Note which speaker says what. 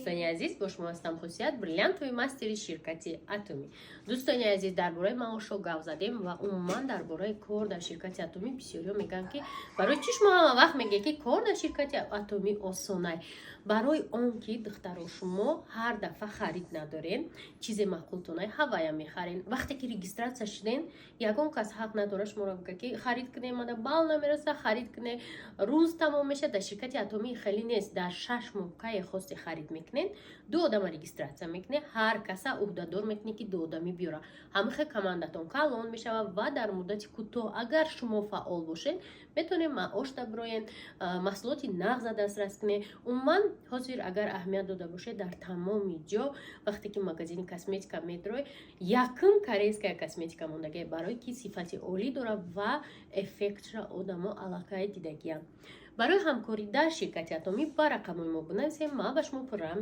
Speaker 1: Дӯстони азиз, бо шумо ҳастам Хусият, бриллиантовый мастери ширкати Атомӣ. Дӯстони азиз, дар бораи маошҳо гап задем ва умуман дар бораи кор дар ширкати Атомӣ. Бисёриҳо мегӯянд, ки барои чӣ шумо ҳама вақт мегӯед, ки кор дар ширкати Атомӣ осонай? Барои он ки, духтаро, шумо ҳар дафъа харид надорен, чизе маъқултонай, ҳавая мехарен. Вақте ки регистрация шуден, ягон кас ҳақ надорад шуморо бигӯяд, ки харид кунем, мада бал намераса, харид куне, рӯз тамом мешавад. Дар ширкати Атомӣ хеле нест. Дар 6 моҳ кае хости харид мекунед, ду одама регистрация мекунед, ҳар каса ӯҳдадор мекунед, ки ду одамӣ биёра. Ҳамихе командатон калон мешавад ва дар муддати кӯтоҳ, агар шумо фаъол бошед, метавонед маош даброен, маҳсулоти нағза дастрас кунед. Умуман, ҳозир агар аҳамият дода бошед, дар тамоми ҷо вақте ки магазини косметика медрой, якум корейская косметика мондагия, барое ки сифати олӣ дорад ва эффектша одамо аллакай дидагиянд. Барои ҳамкорӣ дар ширкати Атомӣ ба рақамҳои мо бинависем, ман ба шумо пурра.